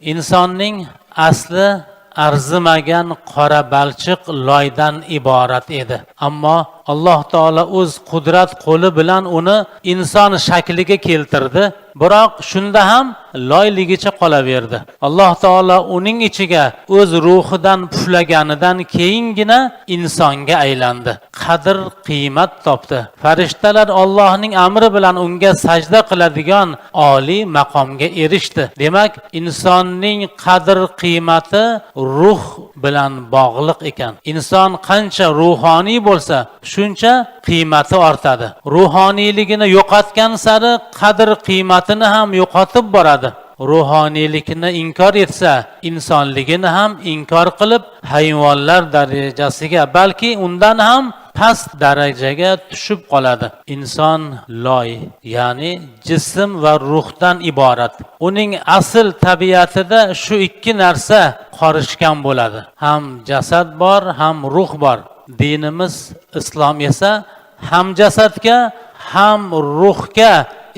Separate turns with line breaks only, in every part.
Insonning asli arzimagan qora balchiq loydan iborat edi. Ammo Alloh taolo o'z qudrat qo'li bilan uni inson shakliga keltirdi. Biroq shunda ham loyligicha qolaverdi. Alloh taolo uning ichiga o'z ruhidan puflaganidan keyingina insonga aylandi. Qadr qiymat topdi. Farishtalar Allohning amri bilan unga sajda qiladigan oliy maqomga erishdi. Demak, insonning qadr qiymati ruh bilan bog'liq ekan. Inson qancha ruhoniy bo'lsa, shuncha qiymati ortadi. Ruhoniyligini yo'qotgan sari qadr qiymatini ham yo'qotib boradi. Ruhoniylikni inkor etsa, insonligini ham inkor qilib, hayvonlar darajasiga, balki undan ham past darajaga tushib qoladi. Inson loy, ya'ni jism va ruhdan iborat. Uning asl tabiatida shu ikki narsa qorishgan bo'ladi. Ham jasad bor, ham ruh bor. Dinimiz islom esa ham jasadga, ham ruhga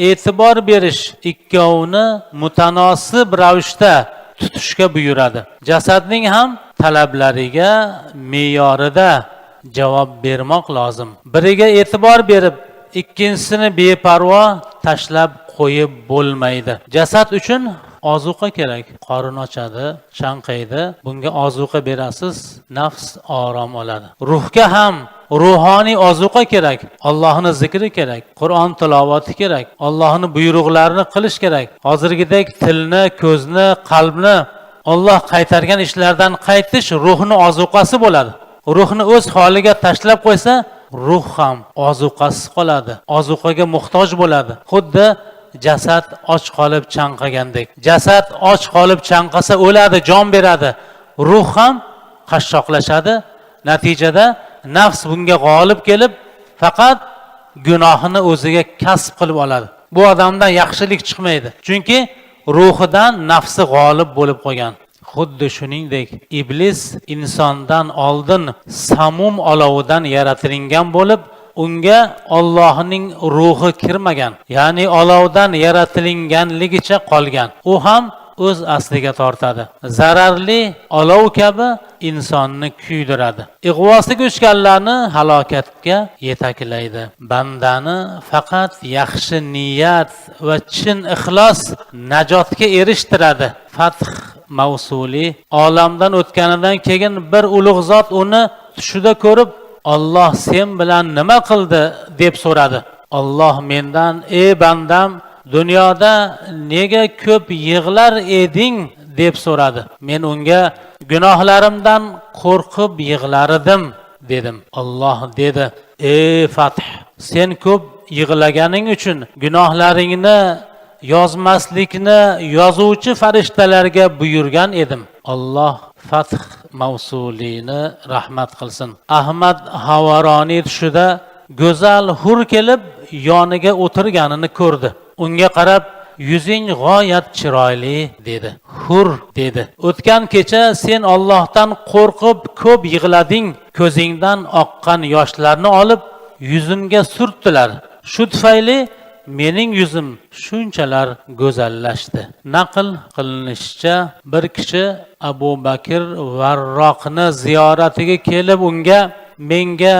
e'tibor berish, ikkovini mutanosib ravishda tutishga buyuradi. Jasadning ham talablariga me'yorida javob bermoq lozim. Biriga e'tibor berib, ikkinchisini beparvo tashlab qo'yib bo'lmaydi. Jasad uchun ozuqa kerak. Qorin ochadi, chanqaydi. Bunga ozuqa berasiz, nafs orom oladi. Ruhga ham ruhoniy ozuqa kerak. Allohning zikri kerak, Qur'on tilovati kerak, Allohning buyruqlarini qilish kerak. Hozirgidek tilni, ko'zni, qalbni Alloh qaytargan ishlardan qaytish ruhni ozuqasi bo'ladi. Ruhni o'z holiga tashlab qo'ysa, ruh ham ozuqasiz qoladi, ozuqaga muhtoj bo'ladi. Xuddi jasad och qolib chanqagandek. Jasad och qolib chanqasa o'ladi, jon beradi. Ruh ham qashshoqlashadi. Natijada nafs bunga g'olib kelib, faqat gunohini o'ziga kasb qilib oladi. Bu odamdan yaxshilik chiqmaydi. Chunki ruhidan nafsi g'olib bo'lib qolgan. Xuddi shuningdek, iblis insondan oldin samum olovidan yaratilgan bo'lib, unga Allohning ruhi kirmagan, ya'ni olovdan yaratilinganligicha qolgan. U ham o'z asliga tortadi. Zararli olov kabi insonni kuydiradi. Ig'vosiga uchganlarni halokatga yetaklaydi. Bandani faqat yaxshi niyat va chin ixlos najotga erishtiradi. Fath Mavsuli olamdan o'tganidan keyin bir ulug' zot uni tushida ko'rib, "Alloh sen bilan nima qildi?" deb so'radi. Alloh mendan: "Ey bandam, dunyoda nega ko'p yig'lar eding?" deb so'radi. Men unga: "Gunohlarimdan qo'rqib yig'lar edim", dedim. Alloh dedi: "Ey Fath, sen ko'p yig'laganing uchun gunohlaringni yozmaslikni yozuvchi farishtalarga buyurgan edim." Alloh Fath Mavsuliyni rahmat qilsin. Ahmad Havaroniy tushida go'zal hur kelib yoniga o'tirganini ko'rdi. Unga qarab: "Yuzing g'oyat chiroyli", dedi. Hur dedi: "O'tgan kecha sen Allohdan qo'rqib ko'p yig'lading. Ko'zingdan oqqan yoshlarni olib yuzimga surtdilar. Shu tufayli mening yuzim shunchalar go'zallashdi." Naql qilinishicha, bir kishi Abu Bakr Varroqni ziyoratiga kelib unga: "Menga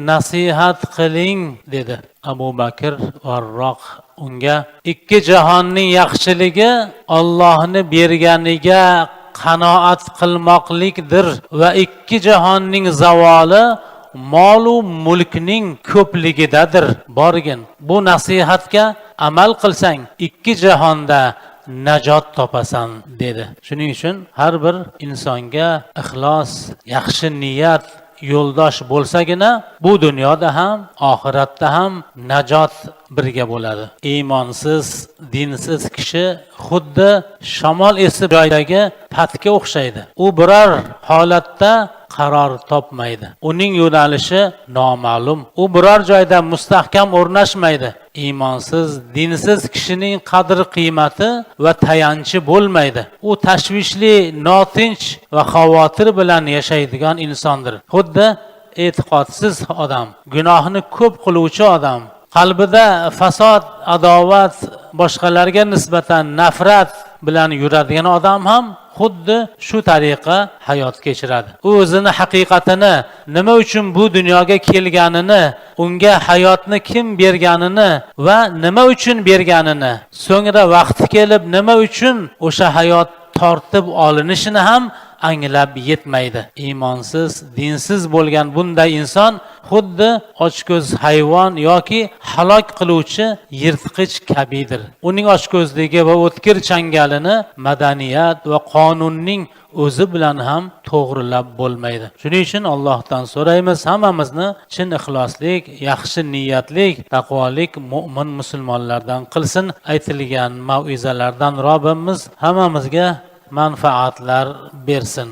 nasihat qiling", dedi. Abu Bakr Varroq unga: "Ikki jahonning yaxshiligi Allohni berganiga qanoat qilmoqlikdir va ikki jahonning zavoli molu mulkning ko'pligidadir. Borgin, bu nasihatga amal qilsang, ikki jahonda najot topasan", dedi. Shuning uchun har bir insonga ixlos, yaxshi niyat yo'ldosh bo'lsagina, bu dunyoda ham, oxiratda ham najot birga bo'ladi. Iymonsiz, dinsiz kishi xuddi shamol esib joydagi patga o'xshaydi. U biror holatda qaror topmaydi. Uning yo'nalishi noma'lum. U biror joyda mustahkam o'rnashmaydi. Iymonsiz, dinsiz kishining qadr qiymati va tayanchi bo'lmaydi. U tashvishli, notinch va xavotir bilan yashaydigan insondir. Xuddi e'tiqodsiz odam, gunohni ko'p qiluvchi odam, qalbida fasod, adovat, boshqalarga nisbatan nafrat, bilan yuradigan odam ham xuddi shu tariqa hayot kechiradi. U o'zini haqiqatini, nima uchun bu dunyoga kelganini, unga hayotni kim berganini va nima uchun berganini, so'ngra vaqti kelib nima uchun o'sha hayot tortib olinishini ham anglab yetmaydi. Iymonsiz, dinsiz bo'lgan bunday inson xuddi ochko'z hayvon yoki halok qiluvchi yirtqich kabidir. Uning ochko'zligi va o'tkir changalini madaniyat va qonunning o'zi bilan ham to'g'rilab bo'lmaydi. Shuning uchun Allohdan so'raymiz, hammamizni chin ixloslik, yaxshi niyatlik, taqvolik mo'min musulmonlardan qilsin. Aytilgan mau'izalardan Robbimiz hammamizga manfaatlar bersin.